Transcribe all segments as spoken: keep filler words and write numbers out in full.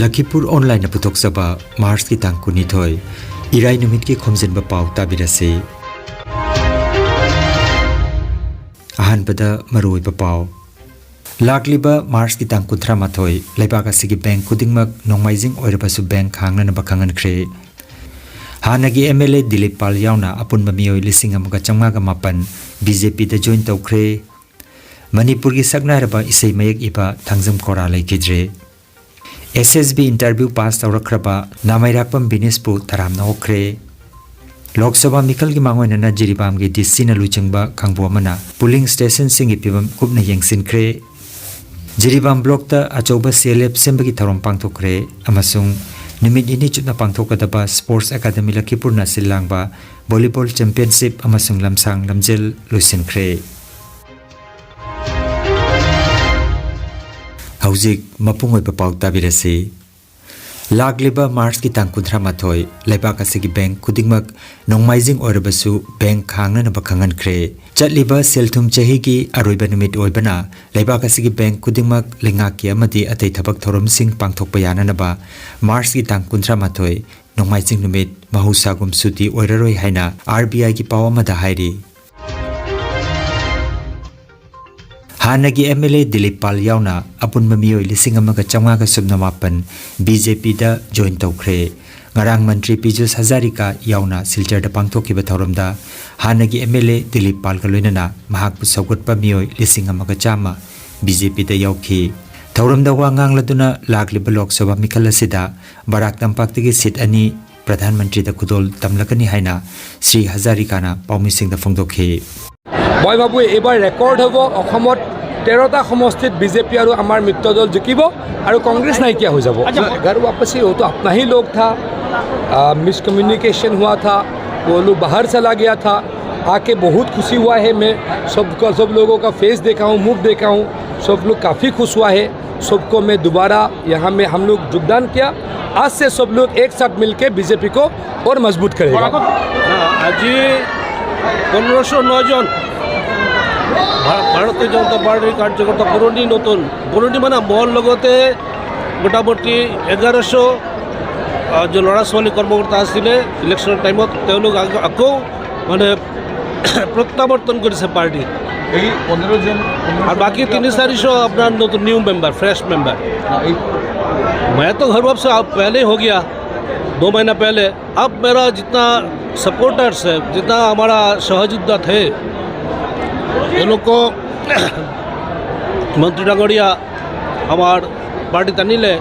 ꯂꯈꯤꯄꯨꯔ ꯑꯣꯟꯂꯥꯏꯟꯅ ꯄꯨꯊꯣꯛꯆꯕ ꯃꯥꯔꯆꯀꯤ ꯇꯥꯡ ꯀꯨꯟꯅꯤꯊꯣꯏ, ꯏꯔꯥꯏ ꯅꯨꯃꯤꯠꯀꯤ ꯈꯣꯝꯖꯤꯟꯕ ꯄꯥꯎ ꯇꯥꯕꯤꯔꯁꯤ꯫ ꯑꯍꯥꯟꯕꯗ ꯃꯔꯨꯑꯣꯏꯕ ꯄꯥꯎ꯫ ꯂꯥꯛꯂꯤꯕ ꯃꯥꯔꯆꯀꯤ ꯇꯥꯡ ꯀꯨꯟꯊ꯭ꯔꯥ ꯃꯥꯊꯣꯏ ꯂꯩꯕꯥꯛ ꯑꯁꯤꯒꯤ ꯕꯦꯡꯛ ꯈꯨꯗꯤꯡꯃꯛ ꯅꯣꯡꯃꯥꯏꯖꯤꯡ ꯑꯣꯏꯔꯕꯁꯨ ꯕꯦꯡꯛ ꯍꯥꯡꯅꯅꯕ ꯈꯪꯍꯟꯈ꯭ꯔꯦ꯫ ꯍꯥꯟꯅꯒꯤ ꯑꯦꯝ ꯑꯦꯜ ꯑꯦ ꯗꯤꯂꯤꯞ ꯄꯥꯜ ꯌꯥꯎꯅ ꯑꯄꯨꯟꯕ ꯃꯤꯑꯣꯏ ꯂꯤꯁꯤꯡ ꯑꯃꯒ ꯆꯥꯝꯃꯉꯥꯒ ꯃꯥꯄꯟ ꯕꯤ ꯖꯦ ꯄꯤꯗ ꯖꯣꯏꯟ ꯇꯧꯈ꯭ꯔꯦ꯫ ꯃꯅꯤꯄꯨꯔꯒꯤ ꯁꯛꯅꯥꯏꯔꯕ ꯏꯁꯩ ꯃꯌꯦꯛ ꯏꯕ ꯊꯥꯡꯖꯝ ꯈꯣꯔꯥ ꯂꯩꯈꯤꯗ꯭ꯔꯦ꯫ ꯑꯦꯁ ꯑꯦꯁ ꯕꯤ ꯏꯟꯇꯔꯚ꯭ꯌꯨ ꯄꯥꯁ ꯇꯧꯔꯛꯈ꯭ꯔꯕ ꯅꯥꯃꯩꯔꯥꯛꯄꯝ ꯕꯤꯅꯦꯁꯄꯨ ꯇꯔꯥꯝꯅ ꯑꯣꯛꯈ꯭ꯔꯦ꯫ ꯂꯣꯛ ꯁꯚꯥ ꯃꯤꯈꯜꯒꯤ ꯃꯥꯡꯑꯣꯏꯅꯅ ꯖꯤꯔꯤꯕꯥꯝꯒꯤ ꯗꯤ ꯁꯤꯅ ꯂꯨꯆꯤꯡꯕ ꯀꯥꯡꯕꯨ ꯑꯃꯅ ꯄꯣꯂꯤꯡ ꯁ꯭ꯇꯦꯁꯟꯁꯤꯡꯒꯤ ꯐꯤꯕꯝ ꯀꯨꯞꯅ ꯌꯦꯡꯁꯤꯟꯈ꯭ꯔꯦ꯫ ꯖꯤꯔꯤꯕꯥꯝ ꯕ꯭ꯂꯣꯛꯇ ꯑꯆꯧꯕ ꯁꯤ ꯑꯦꯜ ꯑꯦꯐ ꯁꯦꯝꯕꯒꯤ ꯊꯧꯔꯝ ꯄꯥꯡꯊꯣꯛꯈ꯭ꯔꯦ ꯑꯃꯁꯨꯡ ꯅꯨꯃꯤꯠ ꯅꯤꯅꯤ ꯆꯨꯞꯅ ꯄꯥꯡꯊꯣꯛꯀꯗꯕ ꯁ꯭ꯄꯣꯔꯠꯁ ꯑꯦꯀꯥꯗꯃꯤ ꯂꯈꯤꯄꯨꯔꯅ ꯁꯤꯜ ꯂꯥꯡꯕ ꯚꯣꯂꯤꯕꯣꯜ ꯆꯦꯝꯄꯤꯌꯟꯁꯤꯞ ꯑꯃꯁꯨꯡ ꯂꯝꯁꯥꯡ ꯂꯝꯖꯦꯜ ꯂꯣꯏꯁꯤꯟꯈ꯭ꯔꯦ꯫ ꯍꯧꯖꯤꯛ ꯃꯄꯨꯡ ꯑꯣꯏꯕ ꯄꯥꯎ ꯇꯥꯕꯤꯔꯁꯤ꯫ ꯂꯥꯛꯂꯤꯕ ꯃꯥꯔꯆꯀꯤ ꯇꯥꯡ ꯀꯨꯟꯊ꯭ꯔꯥ ꯃꯥꯊꯣꯏ ꯂꯩꯕꯥꯛ ꯑꯁꯤꯒꯤ ꯕꯦꯡꯛ ꯈꯨꯗꯤꯡꯃꯛ ꯅꯣꯡꯃꯥꯏꯖꯤꯡ ꯑꯣꯏꯔꯕꯁꯨ ꯕꯦꯡꯛ ꯍꯥꯡꯅꯅꯕ ꯈꯪꯍꯟꯈ꯭ꯔꯦ꯫ ꯆꯠꯂꯤꯕ ꯁꯦꯜ ꯊꯨꯝ ꯆꯍꯤꯒꯤ ꯑꯔꯣꯏꯕ ꯅꯨꯃꯤꯠ ꯑꯣꯏꯕꯅ ꯂꯩꯕꯥꯛ ꯑꯁꯤꯒꯤ ꯕꯦꯡꯛ ꯈꯨꯗꯤꯡꯃꯛ ꯂꯩꯉꯥꯛꯀꯤ ꯑꯃꯗꯤ ꯑꯇꯩ ꯊꯕꯛ ꯊꯧꯔꯝꯁꯤꯡ ꯄꯥꯡꯊꯣꯛꯄ ꯌꯥꯅꯅꯕ ꯃꯥꯔꯆꯀꯤ ꯇꯥꯡ ꯀꯨꯟꯊ꯭ꯔꯥ ꯃꯥꯊꯣꯏ ꯅꯣꯡꯃꯥꯏꯖꯤꯡ ꯅꯨꯃꯤꯠ ꯃꯍꯧꯁꯥꯒꯨꯝ ꯁꯨꯇꯤ ꯑꯣꯏꯔꯔꯣꯏ ꯍꯥꯏꯅ ꯑꯥꯔ ꯕꯤ ꯑꯥꯏꯒꯤ ꯄꯥꯎ ꯑꯃꯗ ꯍꯥꯏꯔꯤ꯫ ꯍꯥꯟꯅꯒꯤ ꯑꯦꯝ ꯑꯦꯜ ꯑꯦ ꯗꯤꯂꯤꯞ ꯄꯥꯜ ꯌꯥꯎꯅ ꯑꯄꯨꯟꯕ ꯃꯤꯑꯣꯏ ꯂꯤꯁꯤꯡ ꯑꯃꯒ ꯆꯥꯝꯃꯉꯥꯒ ꯁꯨꯞꯅ ꯃꯥꯄꯟ ꯕꯤ ꯖꯦ ꯄꯤꯗ ꯖꯣꯏꯟ ꯇꯧꯈ꯭ꯔꯦ꯫ ꯉꯔꯥꯡ ꯃꯟꯇ꯭ꯔꯤ ꯄꯤꯖꯨꯁ ꯍꯖꯥꯔꯤꯀꯥ ꯌꯥꯎꯅ ꯁꯤꯜꯆꯔꯗ ꯄꯥꯡꯊꯣꯛꯈꯤꯕ ꯊꯧꯔꯝꯗ ꯍꯥꯟꯅꯒꯤ ꯑꯦꯝ ꯑꯦꯜ ꯑꯦ ꯗꯤꯂꯤꯞ ꯄꯥꯜꯒ ꯂꯣꯏꯅꯅ ꯃꯍꯥꯛꯄꯨ ꯁꯧꯒꯠꯄ ꯃꯤꯑꯣꯏ ꯂꯤꯁꯤꯡ ꯑꯃꯒ ꯆꯥꯝꯃ ꯕꯤ ꯖꯦ ꯄꯤꯗ ꯌꯥꯎꯈꯤ꯫ ꯊꯧꯔꯝꯗ ꯋꯥ ꯉꯥꯡꯂꯗꯨꯅ ꯂꯥꯛꯂꯤꯕ ꯂꯣꯛ ꯁꯚꯥ ꯃꯤꯈꯜ ꯑꯁꯤꯗ ꯕꯔꯥꯛ ꯇꯝꯄꯥꯛꯇꯒꯤ ꯁꯤꯠ ꯑꯅꯤ ꯄ꯭ꯔꯙꯥꯟ ꯃꯟꯇ꯭ꯔꯤꯗ ꯈꯨꯗꯣꯜ ꯇꯝꯂꯛꯀꯅꯤ ꯍꯥꯏꯅ ꯁ꯭ꯔꯤ ꯍꯖꯥꯔꯤꯀꯥꯅ ꯄꯥꯎꯃꯤꯁꯤꯡꯗ ꯐꯣꯡꯗꯣꯛꯈꯤ꯫ মই ভাবোঁ এইবাৰ ৰেকৰ্ড হ'ব, অসমত তেৰটা সমষ্টিত বি জে পি আৰু আমাৰ মিত্ৰ দল জিকিব আৰু কংগ্ৰেছ নাইকিয়া হৈ যাব। अच्छा, घर वापसी हो तो अपना ही लोग था, मिसकम्युनिकेशन हुआ था, वो लोग बाहर चला गया था। आके बहुत खुशी हुआ है। मैं सबका, सब लोगों का फेस देखा हूँ, मुख देखा हूँ, सब लोग काफ़ी खुश हुआ है। सबको मैं दोबारा यहाँ में हम लोग योगदान किया। आज से सब लोग एक साथ मिलके बी जे पी को और मजबूत करेगा। আজি পোন্ধৰশ ন জন ভাৰতীয় জনতা পাৰ্টিৰ কাৰ্যকৰ্তা পুৰণি নতুন, পুৰণি মানে মোৰ লগতে মোটামুটি এঘাৰশ, আহ, যে ল'ৰা ছোৱালী কৰ্মকৰ্তা আছিলে, ইলেকশ্যনৰ টাইমত তেওঁলোক আগ- আকৌ মানে প্ৰত্যাৱৰ্তন কৰিছে পাৰ্টি। এই পনেরো জন পনেরো আৰু বাকী তিনি চাৰিশ আপোনাৰ নতুন নিউ মেম্বাৰ, ফ্ৰেছ মেম্বাৰ। না, এই मैं तो घर वापस आ- पहले ही हो गया, दो महीना पहले। अब मेरा जितना सपोर्टर्स है, जितना हमारा सहयोद्धा थे, ये लोग को मंत्री डांगोरिया हमार पार्टी तनी ले।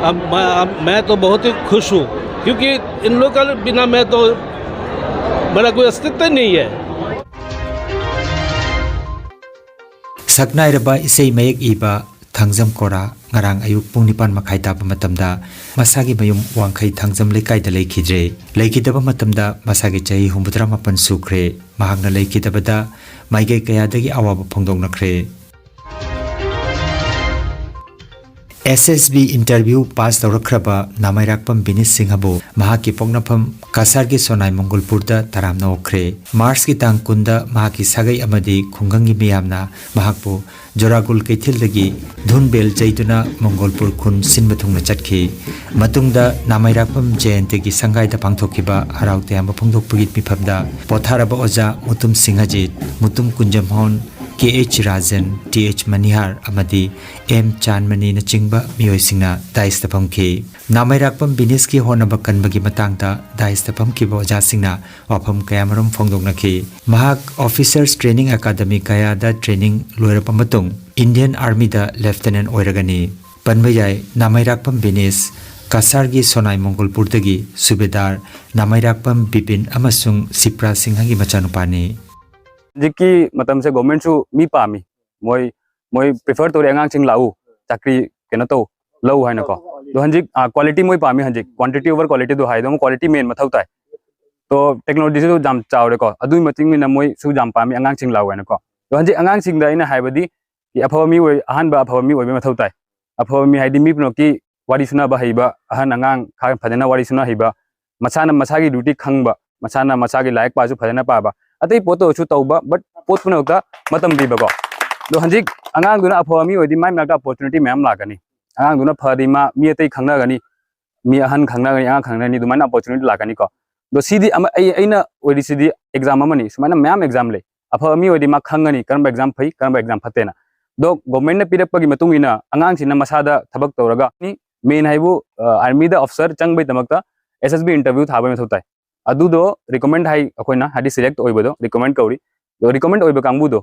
अब मैं, अब मैं तो बहुत ही खुश हूँ, क्योंकि इन लोग का बिना मैं तो, मेरा कोई अस्तित्व ही नहीं है। ꯁꯛꯅꯥꯏꯔꯕ ꯏꯁꯩ ꯃꯌꯦꯛ ꯏꯕ ꯊꯥꯡꯖꯝ ꯀꯣꯔꯥ ꯉꯔꯥꯡ ꯑꯌꯨꯛ ꯄꯨꯡ ꯅꯤꯄꯥꯟ ꯃꯈꯥꯏ ꯇꯥꯕ ꯃꯇꯝꯗ ꯃꯁꯥꯒꯤ ꯃꯌꯨꯝ ꯋꯥꯡꯈꯩ ꯊꯥꯡꯖꯝ ꯂꯩꯀꯥꯏꯗ ꯂꯩꯈꯤꯗ꯭ꯔꯦ꯫ ꯂꯩꯈꯤꯗꯕ ꯃꯇꯝꯗ ꯃꯁꯥꯒꯤ ꯆꯍꯤ ꯍꯨꯝꯐꯨꯇꯔꯥ ꯃꯥꯄꯟ ꯁꯨꯈ꯭ꯔꯦ꯫ ꯃꯍꯥꯛꯅ ꯂꯩꯈꯤꯗꯕꯗ ꯃꯥꯏꯀꯩ ꯀꯌꯥꯗꯒꯤ ꯑꯋꯥꯕ ꯐꯣꯡꯗꯣꯛꯅꯈ꯭ꯔꯦ꯫ ꯑꯦꯁ ꯑꯦꯁ ꯕꯤ ꯏꯟꯇꯔꯚ꯭ꯌꯨ ꯄꯥꯁ ꯇꯧꯔꯛꯈ꯭ꯔꯕ ꯅꯥꯃꯩꯔꯥꯛꯄꯝ ꯕꯤꯅꯤꯁ ꯁꯤꯡꯍꯕꯨ ꯃꯍꯥꯛꯀꯤ ꯄꯣꯛꯅꯐꯝ ꯀꯁꯥꯔꯒꯤ ꯁꯣꯅꯥꯏ ꯃꯣꯡꯒꯣꯜꯄꯨꯔꯗ ꯇꯔꯥꯝꯅ ꯑꯣꯛꯈ꯭ꯔꯦ꯫ ꯃꯥꯔꯆꯀꯤ ꯇꯥꯡ ꯀꯨꯟꯗ ꯃꯍꯥꯛꯀꯤ ꯁꯥꯒꯩ ꯑꯃꯗꯤ ꯈꯨꯡꯒꯪꯒꯤ ꯃꯤꯌꯥꯝꯅ ꯃꯍꯥꯛꯄꯨ ꯖꯣꯔꯥꯒꯨꯜ ꯀꯩꯊꯦꯜꯗꯒꯤ ꯙꯨꯟꯕꯦꯜ ꯆꯩꯗꯨꯅ ꯃꯣꯡꯒꯣꯜꯄꯨꯔ ꯈꯨꯟ ꯁꯤꯟꯕ ꯊꯨꯡꯅ ꯆꯠꯈꯤ꯫ ꯃꯇꯨꯡꯗ ꯅꯥꯃꯩꯔꯥꯛꯄꯝ ꯖꯌꯟꯇꯤꯒꯤ ꯁꯪꯒꯥꯏꯗ ꯄꯥꯡꯊꯣꯛꯈꯤꯕ ꯍꯔꯥꯎ ꯇꯌꯥꯝꯕ ꯐꯣꯡꯗꯣꯛꯄꯒꯤ ꯃꯤꯐꯝꯗ ꯄꯣꯊꯥꯔꯕ ꯑꯣꯖꯥ ꯃꯨꯇꯨꯝ ꯁꯤꯡꯍꯖꯤꯠ, ꯃꯨꯇꯨꯝ ꯀꯨꯟꯖꯝꯍꯣꯟ, ꯀꯦ ꯑꯩꯆ ꯔꯥꯖꯟ, ꯇꯤ ꯑꯩꯆ ꯃꯅꯤꯍꯥꯔ ꯑꯃꯗꯤ ꯑꯦꯝ ꯆꯥꯟꯃꯅꯤꯅꯆꯤꯡꯕ ꯃꯤꯑꯣꯏꯁꯤꯡꯅ ꯗꯥꯏꯁꯇ ꯐꯝꯈꯤ꯫ ꯅꯥꯃꯩꯔꯥꯛꯄꯝ ꯕꯤꯅꯤꯁꯀꯤ ꯍꯣꯠꯅꯕ ꯀꯟꯕꯒꯤ ꯃꯇꯥꯡꯗ ꯗꯥꯏꯁꯇ ꯐꯝꯈꯤꯕ ꯑꯣꯖꯥꯁꯤꯡꯅ ꯋꯥꯐꯝ ꯀꯌꯥꯃꯔꯨꯝ ꯐꯣꯡꯗꯣꯛꯅꯈꯤ꯫ ꯃꯍꯥꯛ Officers Training Academy ꯒꯌꯥꯗ ꯇ꯭ꯔꯦꯅꯤꯡ ꯂꯣꯏꯔꯕ ꯃꯇꯨꯡ ꯏꯟꯗꯤꯌꯟ ꯑꯥꯔꯃꯤꯗ ꯂꯦꯐꯇꯦꯅꯦꯟ ꯑꯣꯏꯔꯒꯅꯤ꯫ ꯄꯟꯕ ꯌꯥꯏ, ꯅꯥꯃꯩꯔꯥꯛꯄꯝ ꯕꯤꯅꯤꯁ ꯀꯁꯥꯔꯒꯤ ꯁꯣꯅꯥꯏ ꯃꯣꯡꯒꯣꯜꯄꯨꯔꯗꯒꯤ ꯁꯨꯕꯦꯗꯥꯔ ꯅꯥꯃꯩꯔꯥꯛꯄꯝ ꯕꯤꯄꯤꯟ ꯑꯃꯁꯨꯡ ꯁꯤꯄ꯭ꯔꯥ ꯁꯤꯡꯍꯒꯤ ꯃꯆꯥꯅꯨꯄꯥꯅꯤ꯫ ꯍꯧꯖꯤꯛꯀꯤ ꯃꯇꯝꯁꯦ ꯒꯣꯔꯃꯦꯟꯁꯨ ꯃꯤ ꯄꯥꯝꯃꯤ, ꯃꯣꯏ ꯃꯣꯏ ꯄ꯭ꯔꯤꯐꯔ ꯇꯧꯔꯤ ꯑꯉꯥꯡꯁꯤꯡ ꯂꯥꯛꯎ, ꯆꯥꯀ꯭ꯔꯤ ꯀꯩꯅꯣ ꯇꯧ, ꯂꯧ ꯍꯥꯏꯅꯀꯣ꯫ ꯑꯗꯣ ꯍꯧꯖꯤꯛ ꯀ꯭ꯋꯥꯂꯤꯇꯤ ꯃꯣꯏ ꯄꯥꯝꯃꯤ, ꯍꯧꯖꯤꯛ ꯀ꯭ꯋꯥꯟꯇꯤꯇꯤ ꯑꯣꯚꯔ ꯀ꯭ꯋꯥꯂꯤꯇꯤꯗꯣ ꯍꯥꯏ, ꯑꯗꯨꯝ ꯀ꯭ꯋꯥꯂꯤꯇꯤ ꯃꯦꯟ ꯃꯊꯧ ꯇꯥꯏ꯫ ꯑꯗꯣ ꯇꯦꯛꯅꯣꯂꯣꯖꯤꯁꯨ ꯌꯥꯝ ꯆꯥꯎꯔꯦꯀꯣ, ꯑꯗꯨꯒꯤ ꯃꯇꯨꯡ ꯏꯟꯅ ꯃꯣꯏꯁꯨ ꯌꯥꯝ ꯄꯥꯝꯃꯤ ꯑꯉꯥꯡꯁꯤꯡ ꯂꯥꯛꯎ ꯍꯥꯏꯅꯀꯣ꯫ ꯑꯗꯣ ꯍꯧꯖꯤꯛ ꯑꯉꯥꯡꯁꯤꯡꯗ ꯑꯩꯅ ꯍꯥꯏꯕꯗꯤ ꯑꯐꯕ ꯃꯤ ꯑꯣꯏ, ꯑꯍꯥꯟꯕ ꯑꯐꯕ ꯃꯤ ꯑꯣꯏꯕ ꯃꯊꯧ ꯇꯥꯏ꯫ ꯑꯐꯕ ꯃꯤ ꯍꯥꯏꯗꯤ ꯃꯤ ꯄꯨꯝꯅꯃꯛꯀꯤ ꯋꯥꯔꯤ ꯁꯨꯅꯕ ꯍꯩꯕ, ꯑꯍꯟ ꯑꯉꯥꯡ ꯈꯥ ꯐꯖꯅ ꯋꯥꯔꯤ ꯁꯨꯅ ꯍꯩꯕ, ꯃꯁꯥꯅ ꯃꯁꯥꯒꯤ ꯗ꯭ꯌꯨꯇꯤ ꯈꯪꯕ, ꯃꯁꯥꯅ ꯃꯁꯥꯒꯤ ꯂꯥꯏꯔꯤꯛ ꯄꯥꯁꯨ ꯐꯖꯅ ꯄꯥꯕ, ꯑꯇꯩ ꯄꯣꯠꯇ ꯑꯣꯏꯔꯁꯨ ꯇꯧꯕ, but ꯄꯣꯠ ꯄꯨꯝꯅꯃꯛꯇ ꯃꯇꯝ ꯄꯤꯕꯀꯣ꯫ ꯑꯗꯣ ꯍꯧꯖꯤꯛ ꯑꯉꯥꯡꯗꯨꯅ ꯑꯐꯕ ꯃꯤ ꯑꯣꯏꯔꯗꯤ ꯃꯥꯏ ꯃꯅꯥꯛꯇ ꯑꯣꯄꯣꯔꯆꯨꯅꯤꯇꯤ ꯃꯌꯥꯝ ꯂꯥꯛꯀꯅꯤ꯫ ꯑꯉꯥꯡꯗꯨꯅ ꯐꯔꯗꯤ ꯃꯥ ꯃꯤ ꯑꯇꯩ ꯈꯪꯅꯒꯅꯤ, ꯃꯤ ꯑꯍꯟ ꯈꯪꯅꯒꯅꯤ, ꯑꯉꯥꯡ ꯈꯪꯅꯒꯅꯤ, ꯑꯗꯨꯃꯥꯏꯅ opportunity ꯂꯥꯛꯀꯅꯤꯀꯣ꯫ ꯑꯗꯣ ꯁꯤꯗꯤ ꯑꯃ, ꯑꯩ, ꯑꯩꯅ ꯑꯣꯏꯔꯤꯁꯤꯗꯤ exam ꯑꯃꯅꯤ, ꯁꯨꯃꯥꯏꯅ ꯃꯌꯥꯝ exam ꯂꯩ꯫ ꯑꯐꯕ ꯃꯤ ꯑꯣꯏꯔꯗꯤ ꯃꯥ ꯈꯪꯒꯅꯤ ꯀꯔꯝꯕ exam ꯐꯩ, ꯀꯔꯝꯕ exam ꯐꯠꯇꯦꯅ꯫ ꯑꯗꯣ government ꯅ ꯄꯤꯔꯛꯄꯒꯤ ꯃꯇꯨꯡ ꯏꯟꯅ ꯑꯉꯥꯡꯁꯤꯅ ꯃꯁꯥꯗ ꯊꯕꯛ ꯇꯧꯔꯒ, ꯃꯤ main ꯍꯥꯏꯕꯨ, ꯑ, army ꯗ officer ꯆꯪꯕꯒꯤꯗꯃꯛꯇ S S B interview ꯊꯥꯕꯒꯤ ꯃꯊꯧ ꯇꯥꯏ꯫ ꯑꯗꯨꯗꯣ recommend ꯍꯥꯏ, ꯑꯩꯈꯣꯏꯅ ꯍꯥꯏꯗꯤ select ꯑꯣꯏꯕꯗꯣ recommend ꯀꯧꯔꯤ꯫ ꯑꯗꯣ recommend ꯑꯣꯏꯕ ꯀꯥꯡꯕꯨꯗꯣ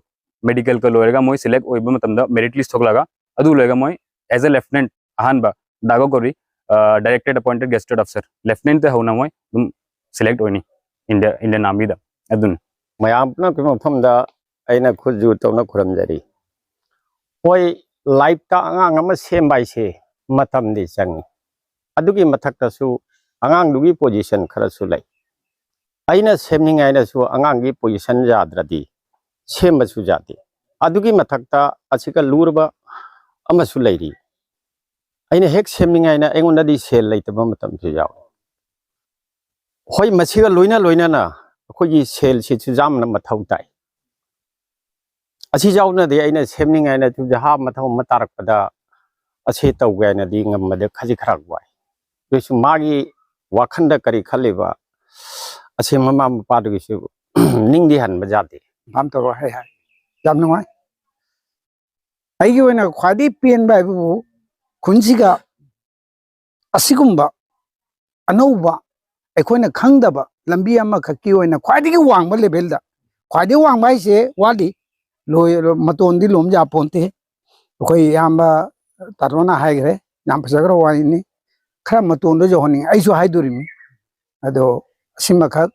medical ꯀ ꯂꯣꯏꯔꯒ ꯃꯣꯏ select ꯑꯣꯏꯕ ꯃꯇꯝꯗ merit list ꯊꯣꯛꯂꯛꯑꯒ, ꯑꯗꯨ ꯂꯣꯏꯔꯒ ꯃꯣꯏ as a lieutenant, ꯑꯍꯥꯟꯕ ꯗꯥꯒꯣ ꯀꯧꯔꯤ, ꯑ, directorate appointed gazetted officer, lieutenant ꯇ ꯍꯧꯅ ꯃꯣꯏ ꯑꯗꯨꯝ select ꯑꯣꯏꯅꯤ India, Indian army ꯗ꯫ ꯑꯗꯨꯅꯤ꯫ ꯃꯌꯥꯝ ꯄꯨꯝꯅꯃꯛꯀꯤ ꯃꯐꯝꯗ ꯑꯩꯅ ꯈꯨꯠ ꯖꯨ ꯇꯧꯅ ꯈꯨꯔꯨꯝꯖꯔꯤ꯫ ꯍꯣꯏ, life ꯇ ꯑꯉꯥꯡ ꯑꯃ ꯁꯦꯝꯕ ꯍꯥꯏꯁꯦ ꯃꯇꯝꯗꯤ ꯆꯪꯉꯤ꯫ ꯑꯗꯨꯒꯤ ꯃꯊꯛꯇꯁꯨ ꯑꯉꯥꯡꯗꯨꯒꯤ position ꯈꯔꯁꯨ ꯂꯩ꯫ ꯑꯩꯅ ꯁꯦꯝꯅꯤꯡꯉꯥꯏꯅꯁꯨ ꯑꯉꯥꯡꯒꯤ position ꯌꯥꯗ꯭ꯔꯗꯤ ꯁꯦꯝꯕꯁꯨ ꯌꯥꯗꯦ꯫ ꯑꯗꯨꯒꯤ ꯃꯊꯛꯇ ꯑꯁꯤꯒ ꯂꯨꯔꯕ ꯑꯃꯁꯨ ꯂꯩꯔꯤ꯫ ꯑꯩꯅ ꯍꯦꯛ ꯁꯦꯝꯅꯤꯡꯉꯥꯏꯅ ꯑꯩꯉꯣꯟꯗꯗꯤ ꯁꯦꯜ ꯂꯩꯇꯕ ꯃꯇꯝꯁꯨ ꯌꯥꯎꯏ꯫ ꯍꯣꯏ, ꯃꯁꯤꯒ ꯂꯣꯏꯅ ꯂꯣꯏꯅꯅ ꯑꯩꯈꯣꯏꯒꯤ ꯁꯦꯜꯁꯤꯁꯨ ꯌꯥꯝꯅ ꯃꯊꯧ ꯇꯥꯏ꯫ ꯑꯁꯤ ꯌꯥꯎꯅꯗꯤ ꯑꯩꯅ ꯁꯦꯝꯅꯤꯡꯉꯥꯏꯅ ꯍꯥ ꯃꯊꯧ ꯑꯃ ꯇꯥꯔꯛꯄꯗ ꯑꯁꯤ ꯇꯧꯒꯦ ꯍꯥꯏꯅꯗꯤ ꯉꯝꯕꯗ ꯈꯖꯤꯛ ꯈꯔ ꯋꯥꯏ꯫ ꯑꯗꯨꯏꯁꯨ ꯃꯥꯒꯤ ꯋꯥꯈꯜꯗ ꯀꯔꯤ ꯈꯜꯂꯤꯕ, ꯑꯁꯤ ꯃꯃꯥ ꯃꯄꯥꯗꯨꯒꯤꯁꯨ ꯅꯤꯡꯗꯤ ꯍꯟꯕ ꯌꯥꯗꯦ꯫ ꯐꯥꯝ ꯇꯧꯔꯣ ꯍꯥꯏ ꯍꯥꯏ꯫ ꯌꯥꯝ ꯅꯨꯡꯉꯥꯏ꯫ ꯑꯩꯒꯤ ꯑꯣꯏꯅ ꯈ꯭ꯋꯥꯏꯗꯒꯤ ꯄꯦꯟꯕ ꯍꯥꯏꯕꯕꯨ ꯈꯨꯟꯁꯤꯒ ꯑꯁꯤꯒꯨꯝꯕ ꯑꯅꯧꯕ ꯑꯩꯈꯣꯏꯅ ꯈꯪꯗꯕ ꯂꯝꯕꯤ ꯑꯃꯈꯛꯀꯤ ꯑꯣꯏꯅ ꯈ꯭ꯋꯥꯏꯗꯒꯤ ꯋꯥꯡꯕ level ꯗ, ꯈ꯭ꯋꯥꯏꯗꯒꯤ ꯋꯥꯡꯕ ꯍꯥꯏꯁꯦ ꯋꯥꯠꯂꯤ, ꯂꯣꯏ-, ꯃꯇꯣꯟꯗꯤ ꯂꯣꯝ ꯌꯥꯄꯣꯟꯇꯦ꯫ ꯑꯩꯈꯣꯏ ꯏꯌꯥꯝꯕ ꯇꯥꯇꯣꯟꯅ ꯍꯥꯏꯈ꯭ꯔꯦ, ꯌꯥꯝ ꯐꯖꯈ꯭ꯔꯕ ꯋꯥꯔꯤꯅꯤ꯫ ꯈꯔ ꯃꯇꯣꯟꯗ ꯌꯧꯍꯟꯅꯤꯡꯉꯤ, ꯑꯩꯁꯨ ꯍꯥꯏꯗꯣꯔꯤꯃꯤ꯫ ꯑꯗꯣ ꯑꯁꯤꯃꯈꯛ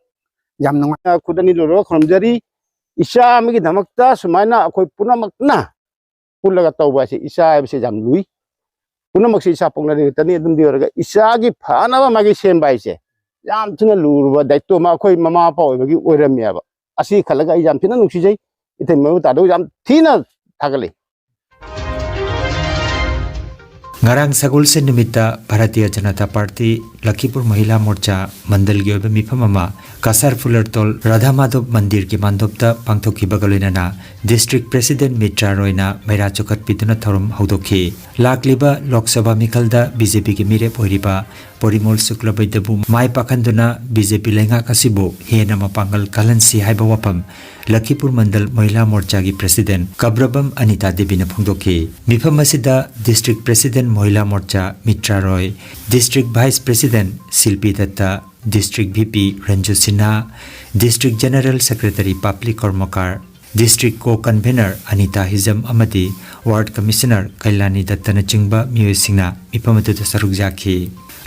ꯌꯥꯝ ꯅꯨꯡꯉꯥꯏ꯫ ꯈꯨꯠ ꯑꯅꯤ ꯂꯣꯜꯂꯒ ꯈꯨꯔꯨꯝꯖꯔꯤ꯫ ꯏꯆꯥ ꯑꯃꯒꯤꯗꯃꯛꯇ ꯁꯨꯃꯥꯏꯅ ꯑꯩꯈꯣꯏ ꯄꯨꯝꯅꯃꯛꯅ ꯄꯨꯜꯂꯒ ꯇꯧꯕ ꯍꯥꯏꯁꯦ, ꯏꯆꯥ ꯍꯥꯏꯕꯁꯦ ꯌꯥꯝ ꯂꯨꯏ꯫ ꯄꯨꯝꯅꯃꯛꯁꯦ ꯏꯆꯥ ꯄꯣꯛꯅꯔꯤ ꯉꯥꯛꯇꯅꯤ꯫ ꯑꯗꯨꯝꯗꯤ ꯑꯣꯏꯔꯒ ꯏꯆꯥꯒꯤ ꯐꯅꯕ ꯃꯥꯒꯤ ꯁꯦꯝꯕ ꯍꯥꯏꯁꯦ ꯌꯥꯝ ꯊꯤꯅ ꯂꯨꯔꯕ ꯗꯥꯏꯇꯣ ꯑꯃ ꯑꯩꯈꯣꯏ ꯃꯃꯥ ꯃꯄꯥ ꯑꯣꯏꯕꯒꯤ ꯑꯣꯏꯔꯝꯃꯦꯕ꯫ ꯑꯁꯤ ꯈꯜꯂꯒ ꯑꯩ ꯌꯥꯝ ꯊꯤꯅ ꯅꯨꯡꯁꯤꯖꯩ꯫ ꯏꯊꯩ ꯃꯣꯏ ꯇꯥꯗꯧ ꯌꯥꯝ ꯊꯤꯅ ꯊꯥꯒꯠꯂꯤ꯫ ꯉꯔꯥꯡ ꯁꯒꯣꯜꯁꯦꯟ ꯅꯨꯃꯤꯠꯇ ꯚꯥꯔꯇꯤꯌ ꯖꯅꯇꯥ ꯄꯥꯔꯇꯤ ꯂꯈꯤꯄꯨꯔ ꯃꯍꯤꯂꯥ ꯃꯣꯔꯆꯥ ꯃꯟꯗꯜꯒꯤ ꯑꯣꯏꯕ ꯃꯤꯐꯝ ꯑꯃ ꯀꯁꯥꯔ ꯐꯨꯂꯔꯇꯣꯜ ꯔꯥꯙꯥ ꯃꯥꯙꯕ ꯃꯟꯗꯤꯔꯒꯤ ꯃꯥꯟꯗꯣꯞꯇ ꯄꯥꯡꯊꯣꯛꯈꯤꯕꯒ ꯂꯣꯏꯅꯅ ꯗꯤꯁꯇ꯭ꯔꯤꯛ ꯄ꯭ꯔꯦꯁꯤꯗꯦꯟꯠ ꯃꯤꯇ꯭ꯔꯥ ꯔꯣꯏꯅ ꯃꯩꯔꯥ ꯆꯨꯈꯠꯄꯤꯗꯨꯅ ꯊꯧꯔꯝ ꯍꯧꯗꯣꯛꯈꯤ꯫ ꯂꯥꯛꯂꯤꯕ ꯂꯣꯛ ꯁꯚꯥ ꯃꯤꯈꯜꯗ ꯕꯤ ꯖꯦ ꯄꯤꯒꯤ ꯃꯤꯔꯦꯞ ꯑꯣꯏꯔꯤꯕ ꯄꯣꯔꯤꯃꯣꯜ ꯁꯨꯀ꯭ꯂꯕꯩꯗꯕꯨ ꯃꯥꯏ ꯄꯥꯛꯍꯟꯗꯨꯅ ꯕꯤ ꯖꯦ ꯄꯤ ꯂꯩꯉꯥꯛ ꯑꯁꯤꯕꯨ ꯍꯦꯟꯅ ꯃꯄꯥꯡꯒꯜ ꯀꯜꯍꯟꯁꯤ ꯍꯥꯏꯕ ꯋꯥꯐꯝ ꯂꯈꯤꯄꯨꯔ ꯃꯟꯗꯜ ꯃꯍꯤꯂꯥ ꯃꯣꯔꯆꯥꯒꯤ ꯄ꯭ꯔꯦꯁꯤꯗꯦꯟꯠ ꯀꯕ꯭ꯔꯕꯝ ꯑꯅꯤꯇꯥ ꯗꯦꯕꯤꯅ ꯐꯣꯡꯗꯣꯛꯈꯤ꯫ ꯃꯤꯐꯝ ꯑꯁꯤꯗ district president Mahila Morcha Mitra Roy, district vice president Shilpi Datta, district V P Ranju Sinha, district general secretary Papli Karmakar, district co convener Anita Hijam ꯑꯃꯗꯤ ꯋꯥꯔꯗ ꯀꯃꯤꯁꯅꯔ ꯀꯩꯂꯥꯅꯤ ꯗꯠꯇꯅꯆꯤꯡꯕ ꯃꯤꯑꯣꯏꯁꯤꯡꯅ ꯃꯤꯐꯝ ꯑꯗꯨꯗ ꯁꯔꯨꯛ ꯌꯥꯈꯤ꯫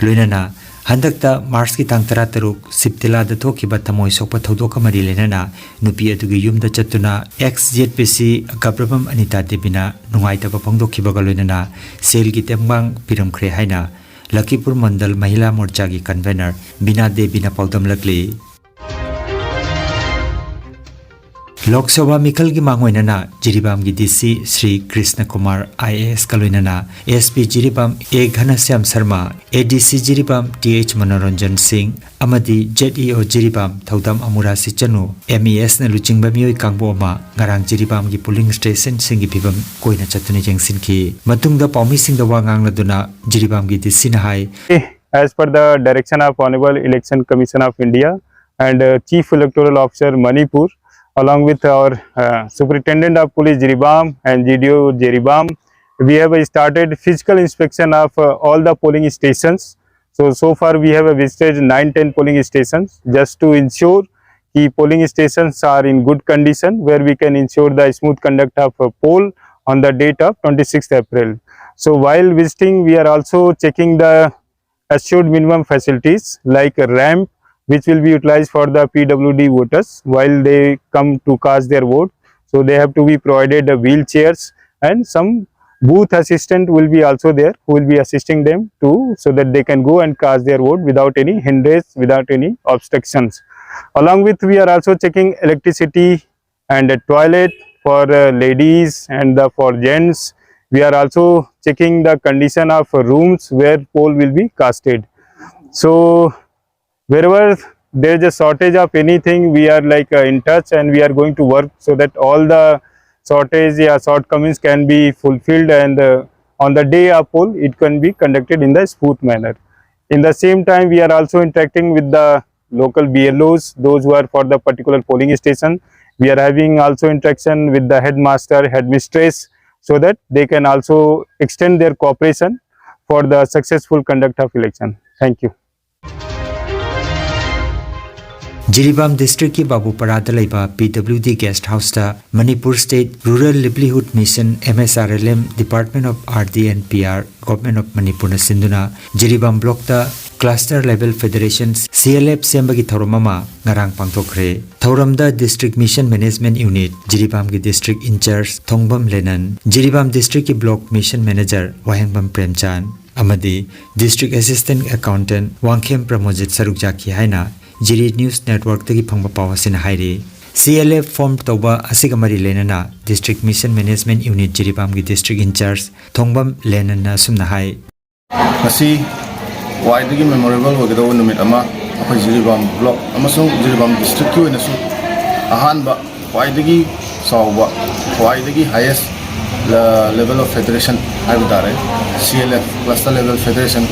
ꯂꯣꯏꯅꯅ ꯍꯟꯗꯛꯇ ꯃꯥꯔꯆꯀꯤ ꯇꯥꯡ ꯇꯔꯥꯇꯔꯨꯛ ꯁꯤꯞꯇꯤꯂꯥꯗ ꯊꯣꯛꯈꯤꯕ ꯊꯃꯣꯏ ꯁꯣꯛꯄ ꯊꯧꯗꯣꯛꯀ ꯃꯔꯤ ꯂꯩꯅꯅ ꯅꯨꯄꯤ ꯑꯗꯨꯒꯤ ꯌꯨꯝꯗ ꯆꯠꯇꯨꯅ ꯑꯦꯛꯁ ꯖꯦꯗ ꯄꯤ ꯁꯤ ꯒꯕ꯭ꯔꯕꯝ ꯑꯅꯤꯇꯥ ꯗꯦꯕꯤꯅ ꯅꯨꯡꯉꯥꯏꯇꯕ ꯐꯣꯡꯗꯣꯛꯈꯤꯕꯒ ꯂꯣꯏꯅꯅ ꯁꯦꯜꯒꯤ ꯇꯦꯡꯕꯥꯡ ꯄꯤꯔꯝꯈ꯭ꯔꯦ ꯍꯥꯏꯅ ꯂꯈꯤꯄꯨꯔ ꯃꯟꯗꯜ ꯃꯍꯤꯂꯥ ꯃꯣꯔꯆꯥꯒꯤ ꯀꯟꯚꯦꯅꯔ ꯕꯤꯅꯥ ꯗꯦꯕꯤꯅ ꯄꯥꯎꯗꯝꯂꯛꯂꯤ꯫ ꯂꯣꯛ ꯁꯚꯥ ꯃꯤꯈꯜꯒꯤ ꯃꯥꯡꯑꯣꯏꯅꯅ ꯖꯤꯔꯤꯕꯥꯝꯒꯤ D C Shri Krishan Kumar I A ꯑꯦꯁꯀ ꯂꯣꯏꯅꯅ ꯑꯦꯁ ꯄꯤ ꯖꯤꯔꯤꯕꯥꯝ ꯑꯦ ꯘꯅꯁ꯭ꯌꯥꯝ ꯁꯔꯃ, ꯑꯦ ꯗꯤ ꯁꯤ ꯖꯤꯔꯤꯕꯥꯝ ꯇꯤ ꯑꯩꯆ ꯃꯅꯣꯔꯟꯖꯟ ꯁꯤꯡ ꯑꯃꯗꯤ ꯖꯦꯗ ꯏ ꯑꯣ ꯖꯤꯔꯤꯕꯥꯝ ꯊꯧꯗꯥꯝ ꯑꯃꯨꯔꯥ ꯁꯤꯆꯅꯨ, ꯑꯦꯝ ꯏ ꯑꯦꯁꯅ ꯂꯨꯆꯤꯡꯕ ꯃꯤꯑꯣꯏ ꯀꯥꯡꯕꯨ ꯑꯃ ꯉꯔꯥꯡ ꯖꯤꯔꯤꯕꯥꯝꯒꯤ ꯄꯣꯂꯤꯡ ꯁ꯭ꯇꯦꯁꯟꯁꯤꯡꯒꯤ ꯐꯤꯚꯝ ꯀꯣꯏꯅ ꯆꯠꯇꯨꯅ ꯌꯦꯡꯁꯤꯟꯈꯤ꯫ ꯃꯇꯨꯡꯗ ꯄꯥꯎꯃꯤꯁꯤꯡꯗ ꯋꯥ ꯉꯥꯡꯂꯗꯨꯅ ꯖꯤꯔꯤꯕꯥꯝꯒꯤ ꯗꯤ ꯁꯤꯅ ꯍꯥꯏ, As per the direction of Honorable Election Commission of India and uh, Chief Electoral Officer Manipur, along with our uh, Superintendent of Police Jiribam and G D O Jiribam, we have started physical inspection of uh, all the polling stations. So, so far we have visited nine ten polling stations just to ensure the polling stations are in good condition, where we can ensure the smooth conduct of a poll on the date of twenty-sixth April. So, while visiting, we are also checking the assured minimum facilities like a ramp, which will be utilized for the P W D voters while they come to cast their vote. So they have to be provided the wheelchairs and some booth assistant will be also there, who will be assisting them to, so that they can go and cast their vote without any hindrance, without any obstructions. Along with, we are also checking electricity and a toilet for uh, ladies and the, for gents. We are also checking the condition of rooms where pole will be casted. So wherever there is a shortage of anything, we are like uh, in touch, and we are going to work so that all the shortage or shortcomings can be fulfilled, and uh, on the day of poll it can be conducted in the smooth manner. In the same time, we are also interacting with the local B L Os, those who are for the particular polling station. We are having also interaction with the headmaster, headmistress, so that they can also extend their cooperation for the successful conduct of election. Thank you. Jiribam ꯗꯤꯁꯇ꯭ꯔꯤꯛꯀꯤ ꯕꯥꯕꯨꯄꯔꯥꯗ ꯂꯩꯕ P W D guest ꯍꯥꯎꯁꯇ Manipur state rural livelihood mission, M S R L M, department of R D and P R, government of ꯃꯅꯤꯄꯨꯔꯅ ꯁꯤꯟꯗꯨꯅ ꯖꯤꯔꯤꯕꯥꯝ ꯕ꯭ꯂꯣꯛꯇ cluster level federation, C L F, ꯁꯦꯝꯕꯒꯤ ꯊꯧꯔꯝ ꯑꯃ ꯉꯔꯥꯡ ꯄꯥꯡꯊꯣꯛꯈ꯭ꯔꯦ꯫ ꯊꯧꯔꯝꯗ ꯗꯤꯁꯇ꯭ꯔꯤꯛ ꯃꯤꯁꯟ ꯃꯦꯅꯦꯖꯃꯦꯟꯠ ꯌꯨꯅꯤꯠ ꯖꯤꯔꯤꯕꯥꯝꯒꯤ ꯗꯤꯁꯇ꯭ꯔꯤꯛ ꯏꯟꯆꯥꯔꯖ ꯊꯣꯡꯕꯝ ꯂꯦꯅꯟ, ꯖꯤꯔꯤꯕꯥꯝ ꯗꯤꯁꯇ꯭ꯔꯤꯛꯀꯤ block mission manager Wahengbam Premchand ꯑꯃꯗꯤ district assistant accountant Wangkhem Promojit ꯁꯔꯨꯛ ꯌꯥꯈꯤ ꯍꯥꯏꯅ ꯖꯤꯔꯤ ꯅ꯭ꯌꯨꯁ ꯅꯦꯠꯋꯥꯔꯛꯇꯒꯤ ꯐꯪꯕ ꯄꯥꯎ ꯑꯁꯤꯅ ꯍꯥꯏꯔꯤ꯫ ꯁꯤ ꯑꯦꯜ ꯑꯦꯐ ꯐꯣꯔꯝ ꯇꯧꯕ ꯑꯁꯤꯒ ꯃꯔꯤ ꯂꯩꯅꯅ ꯗꯤꯁꯇ꯭ꯔꯤꯛ ꯃꯤꯁꯟ ꯃꯦꯅꯦꯖꯃꯦꯟꯠ ꯌꯨꯅꯤꯠ ꯖꯤꯔꯤꯕꯥꯝꯒꯤ ꯗꯤꯁꯇ꯭ꯔꯤꯛ ꯏꯟꯆꯥꯔꯖ ꯊꯣꯡꯕꯝ ꯂꯦꯅꯟꯅ ꯑꯁꯨꯝꯅ ꯍꯥꯏ꯫ ꯉꯁꯤ ꯈ꯭ꯋꯥꯏꯗꯒꯤ ꯃꯦꯃꯣꯔꯦꯕꯜ ꯑꯣꯏꯒꯗꯧꯕ ꯅꯨꯃꯤꯠ ꯑꯃ ꯑꯩꯈꯣꯏ ꯖꯤꯔꯤꯕꯥꯝ ꯕ꯭ꯂꯣꯛ ꯑꯃꯁꯨꯡ ꯖꯤꯔꯤꯕꯥꯝ ꯗꯤꯁꯇ꯭ꯔꯤꯛꯀꯤ ꯑꯣꯏꯅꯁꯨ ꯑꯍꯥꯟꯕ ꯈ꯭ꯋꯥꯏꯗꯒꯤ ꯆꯥꯎꯕ, ꯈ꯭ꯋꯥꯏꯗꯒꯤ highest level of federation ꯍꯥꯏꯕ ꯇꯥꯔꯦ, ꯁꯤ L F, cluster level federation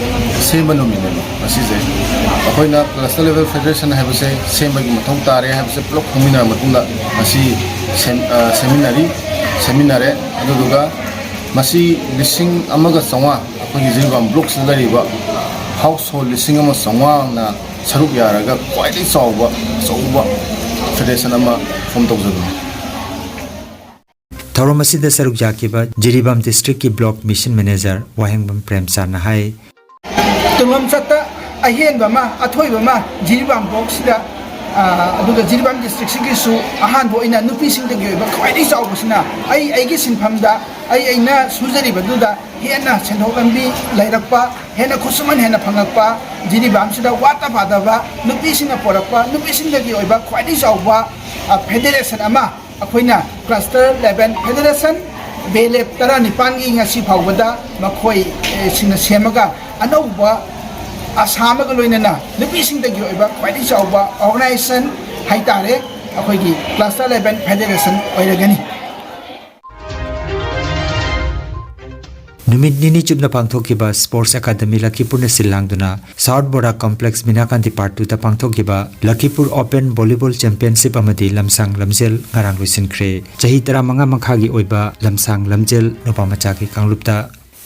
ꯁꯦꯝꯕ ꯅꯨꯃꯤꯠꯅꯦꯕ ꯉꯁꯤꯁꯦ꯫ ꯑꯩꯈꯣꯏꯅ cluster level federation ꯍꯥꯏꯕꯁꯦ ꯁꯦꯝꯕꯒꯤ ꯃꯊꯧ ꯇꯥꯔꯦ ꯍꯥꯏꯕꯁꯦ ꯄꯨꯂꯞ ꯈꯪꯃꯤꯟꯅꯔ ꯃꯇꯨꯡꯗ ꯉꯁꯤ ꯁꯦꯝ-, ꯑ, ꯁꯦꯝꯃꯤꯟꯅꯔꯤ, ꯁꯦꯝꯃꯤꯟꯅꯔꯦ꯫ ꯑꯗꯨꯗꯨꯒ ꯃꯁꯤ ꯂꯤꯁꯤꯡ ꯑꯃꯒ ꯆꯥꯝꯃꯉꯥ, ꯑꯩꯈꯣꯏꯒꯤ ꯖꯤꯔꯤꯕꯥꯝ ꯕ꯭ꯂꯣꯛꯁꯤꯗ ꯂꯩꯔꯤꯕ ꯍꯥꯎꯁ ꯍꯣꯜ ꯂꯤꯁꯤꯡ ꯑꯃ ꯆꯥꯝꯃꯉꯥꯅ ꯁꯔꯨꯛ ꯌꯥꯔꯒ ꯈ꯭ꯋꯥꯏꯗꯒꯤ ꯆꯥꯎꯕ, ꯑꯆꯧꯕ ꯐꯦꯗꯔꯦꯁꯟ ꯑꯃ ꯐꯣꯝ ꯇꯧꯖꯕꯅꯤ꯫ ꯊꯧꯔꯝ ꯑꯁꯤꯗ ꯁꯔꯨꯛ ꯌꯥꯈꯤꯕ ꯖꯤꯔꯤꯕꯥꯝ ꯗꯤꯁꯇ꯭ꯔꯤꯛꯀꯤ ꯕ꯭ꯂꯣꯛ ꯃꯤꯁꯟ ꯃꯦꯅꯦꯖꯔ ꯋꯥꯍꯦꯡꯕꯝ ꯄ꯭ꯔꯦꯝꯆꯥꯟꯅ ꯍꯥꯏ꯫ ꯇꯨꯡꯂꯝꯆꯠꯇ ꯑꯍꯦꯟꯕ ꯑꯃ, ꯑꯊꯣꯏꯕ ꯑꯃ ꯖꯤꯔꯤꯕꯥꯝ ꯕ꯭ꯂꯣꯛꯁꯤꯗ, ꯑ, ꯑꯗꯨꯒ ꯖꯤꯔꯤꯕꯥꯝ ꯗꯤꯁꯇ꯭ꯔꯤꯛꯁꯤꯒꯤꯁꯨ ꯑꯍꯥꯟꯕ ꯑꯣꯏꯅ ꯅꯨꯄꯤꯁꯤꯡꯗꯒꯤ ꯑꯣꯏꯕ ꯈ꯭ꯋꯥꯏꯗꯒꯤ ꯆꯥꯎꯕꯁꯤꯅ ꯑꯩ ꯑꯩꯒꯤ ꯁꯤꯟꯐꯝꯗ, ꯑꯩ ꯑꯩꯅ ꯁꯨꯖꯔꯤꯕꯗꯨꯗ ꯍꯦꯟꯅ ꯁꯦꯟꯊꯣꯛ ꯂꯝꯕꯤ ꯂꯩꯔꯛꯄ, ꯍꯦꯟꯅ ꯈꯨꯠꯁꯨꯃꯟ ꯍꯦꯟꯅ ꯐꯪꯉꯛꯄ, ꯖꯤꯔꯤꯕꯥꯝꯁꯤꯗ ꯋꯥꯠꯇ ꯄꯥꯗꯕ ꯅꯨꯄꯤꯁꯤꯡꯅ ꯄꯨꯔꯛꯄ, ꯅꯨꯄꯤꯁꯤꯡꯗꯒꯤ ꯑꯣꯏꯕ ꯈ꯭ꯋꯥꯏꯗꯒꯤ ꯆꯥꯎꯕ, ꯑ, ꯐꯦꯗꯔꯦꯁꯟ ꯑꯃ ꯑꯩꯈꯣꯏꯅ cluster level federation ꯕꯦꯂꯦꯞ ꯇꯔꯥꯅꯤꯄꯥꯟꯒꯤ ꯉꯁꯤ ꯐꯥꯎꯕꯗ ꯃꯈꯣꯏ ꯑꯦ, ꯁꯤꯡꯅ ꯁꯦꯝꯃꯒ ꯑꯅꯧꯕ ꯑꯁꯥ ꯑꯃꯒ ꯂꯣꯏꯅꯅ ꯅꯨꯄꯤꯁꯤꯡꯗꯒꯤ ꯑꯣꯏꯕ ꯈ꯭ꯋꯥꯏꯗꯒꯤ ꯆꯥꯎꯕ ꯑꯣꯔꯒꯅꯥꯏꯖꯦꯁꯟ ꯍꯥꯏꯇꯥꯔꯦ, ꯑꯩꯈꯣꯏꯒꯤ ꯀ꯭ꯂꯥꯁ ꯏꯂꯦꯚꯦꯟ ꯐꯦꯗꯦꯔꯦꯁꯟ ꯑꯣꯏꯔꯒꯅꯤ꯫ ꯅꯨꯃꯤꯠ ꯅꯤꯅꯤ ꯆꯨꯞꯅ ꯄꯥꯡꯊꯣꯛꯈꯤꯕ ꯁ꯭ꯄꯣꯔꯠꯁ ꯑꯦꯀꯥꯗꯃꯤ ꯂꯈꯤꯄꯨꯔꯅ ꯁꯤꯜ ꯂꯥꯡꯗꯨꯅ ꯁꯥꯎꯠ ꯕꯣꯔꯥ ꯀꯝꯄ꯭ꯂꯦꯛꯁ ꯕꯤꯅꯥꯀꯥꯟꯇꯤ ꯄꯥꯔꯠ ꯇꯨꯗ ꯄꯥꯡꯊꯣꯛꯈꯤꯕ ꯂꯈꯤꯄꯨꯔ ꯑꯣꯄꯟ ꯚꯣꯂꯤꯕꯣꯜ ꯆꯦꯝꯄꯤꯌꯟꯁꯤꯞ ꯑꯃꯗꯤ ꯂꯝꯁꯥꯡ ꯂꯝꯖꯦꯜ ꯉꯔꯥꯡ ꯂꯣꯏꯁꯤꯟꯈ꯭ꯔꯦ꯫ ꯆꯍꯤ ꯇꯔꯥꯃꯉꯥ ꯃꯈꯥꯒꯤ ꯑꯣꯏꯕ ꯂꯝꯁꯥꯡ ꯂꯝꯖꯦꯜ ꯅꯨꯄꯥ ꯃꯆꯥꯒꯤ ꯀꯥꯡꯂꯨꯞꯇ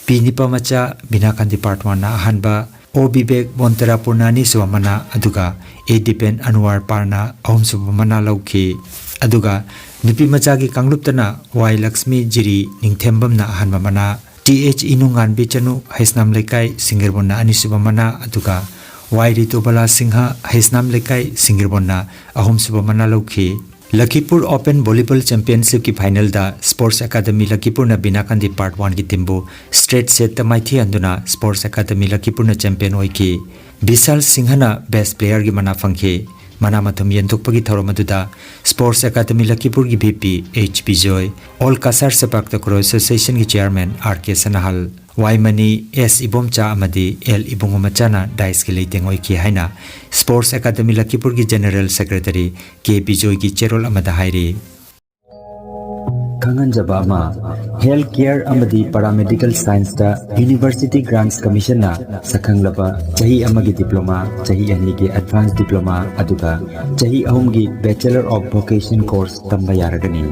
ꯄꯤ ꯅꯤꯄꯥ ꯃꯆꯥ ꯕꯤꯅꯥꯀꯥꯟꯇꯤ ꯄꯥꯔꯠ ꯋꯥꯟꯅ ꯑꯍꯥꯟꯕ, ꯑꯣ ꯕꯤꯕꯦꯛ ꯕꯣꯟꯇꯔꯥꯄꯨꯔꯅ ꯑꯅꯤꯁꯨꯕ ꯃꯅꯥ, ꯑꯗꯨꯒ ꯑꯦ ꯗꯤꯄꯦꯟ ꯑꯟꯋꯥꯔ ꯄꯥꯔꯅ ꯑꯍꯨꯝꯁꯨꯕ ꯃꯅꯥ ꯂꯧꯈꯤ꯫ ꯑꯗꯨꯒ ꯅꯨꯄꯤ ꯃꯆꯥꯒꯤ ꯀꯥꯡꯂꯨꯞꯇꯅ ꯋꯥꯏ ꯂꯛꯁꯃꯤ ꯖꯤꯔꯤ ꯅꯤꯡꯊꯦꯝꯕꯝꯅ ꯑꯍꯥꯟꯕ ꯃꯅꯥ, ꯇꯤ ꯑꯩꯆ ꯏꯅꯨꯉꯥꯟꯕꯤ ꯆꯅꯨ ꯍꯩꯁꯅꯥꯝ ꯂꯩꯀꯥꯏ ꯁꯤꯡꯒꯤꯔꯕꯣꯟꯅ ꯑꯅꯤꯁꯨꯕ ꯃꯅꯥ, ꯑꯗꯨꯒ ꯋꯥꯏ ꯔꯤꯇꯨꯕꯂꯥ ꯁꯤꯡꯍ ꯍꯩꯁꯅꯥꯝ ꯂꯩꯀꯥꯏ ꯁꯤꯡꯒꯤꯔꯕꯣꯟꯅ ꯑꯍꯨꯝꯁꯨꯕ ꯃꯅꯥ ꯂꯧꯈꯤ꯫ ꯂꯈꯤꯄꯨꯔ ꯑꯣꯄꯟ ꯚꯣꯂꯤꯕꯣꯜ ꯆꯦꯝꯄꯤꯌꯟꯁꯤꯞꯀꯤ ꯐꯥꯏꯅꯦꯜꯗ ꯁ꯭ꯄꯣꯔꯠꯁ ꯑꯦꯀꯥꯗꯃꯤ ꯂꯈꯤꯄꯨꯔꯅ ꯕꯤꯅꯥꯀꯥꯟꯗꯤ ꯄꯥꯔꯠ ꯋꯥꯟꯒꯤ ꯇꯤꯝꯕꯨ ꯁ꯭ꯇ꯭ꯔꯦꯠ ꯁꯦꯠꯇ ꯃꯥꯏꯊꯤꯍꯟꯗꯨꯅ ꯁ꯭ꯄꯣꯔꯠꯁ ꯑꯦꯀꯥꯗꯃꯤ ꯂꯈꯤꯄꯨꯔꯅ ꯆꯦꯝꯄꯤꯌꯟ ꯑꯣꯏꯈꯤ꯫ ꯕꯤꯁꯥꯜ ꯁꯤꯡꯍꯅ ꯕꯦꯁ꯭ꯠ ꯄ꯭ꯂꯦꯌꯔꯒꯤ ꯃꯅꯥ ꯐꯪꯈꯤ꯫ ꯃꯅꯥ ꯃꯊꯨꯝ ꯌꯦꯟꯊꯣꯛꯄꯒꯤ ꯊꯧꯔꯝ ꯑꯗꯨꯗ ꯁ꯭ꯄꯣꯔꯠꯁ ꯑꯦꯀꯥꯗꯃꯤ ꯂꯈꯤꯄꯨꯔꯒꯤ V P H Bijoy, all ꯀꯁꯥꯔ ꯁꯦꯄꯥꯛ ꯇꯀ꯭ꯔꯣ ꯑꯦꯁꯣꯁꯤꯌꯦꯁꯟꯒꯤ chairman R K Sanahal, Y Mani S Ibomcha ꯑꯃꯗꯤ ꯑꯦꯜ ꯏꯕꯨꯡꯉꯣ ꯃꯆꯥꯅ ꯗꯥꯏꯁꯀꯤ ꯂꯩꯇꯦꯡ ꯑꯣꯏꯈꯤ ꯍꯥꯏꯅ ꯁ꯭ꯄꯣꯔꯠꯁ ꯑꯦꯀꯥꯗꯃꯤ ꯂꯈꯤꯄꯨꯔꯒꯤ ꯖꯦꯅꯔꯦꯜ ꯁꯦꯀ꯭ꯔꯦꯇꯔꯤ ꯀꯦ ꯕꯤꯖꯣꯏꯒꯤ ꯆꯦꯔꯣꯜ ꯑꯃꯗ ꯍꯥꯏꯔꯤ꯫ ꯈꯪꯍꯟꯖꯕ ꯑꯃ, ꯍꯦꯜꯊ ꯀꯦꯌꯔ ꯑꯃꯗꯤ ꯄꯦꯔꯥꯃꯦꯗꯤꯀꯦꯜ ꯁꯥꯏꯟꯁꯇ ꯌꯨꯅꯤꯚꯔꯁꯤꯇꯤ ꯒ꯭ꯔꯥꯟꯠꯁ ꯀꯃꯤꯁꯟꯅ ꯁꯛꯈꯪꯂꯕ ꯆꯍꯤ ꯑꯃꯒꯤ ꯗꯤꯄ꯭ꯂꯣꯃꯥ, ꯆꯍꯤ ꯑꯅꯤꯒꯤ ꯑꯦꯗꯚꯥꯟꯁ ꯗꯤꯄ꯭ꯂꯣꯃꯥ, ꯑꯗꯨꯒ ꯆꯍꯤ ꯑꯍꯨꯝꯒꯤ ꯕꯦꯆꯦꯂꯔ ꯑꯣꯐ ꯚꯣꯀꯦꯁꯟ ꯀꯣꯔꯁ ꯇꯝꯕ ꯌꯥꯔꯒꯅꯤ꯫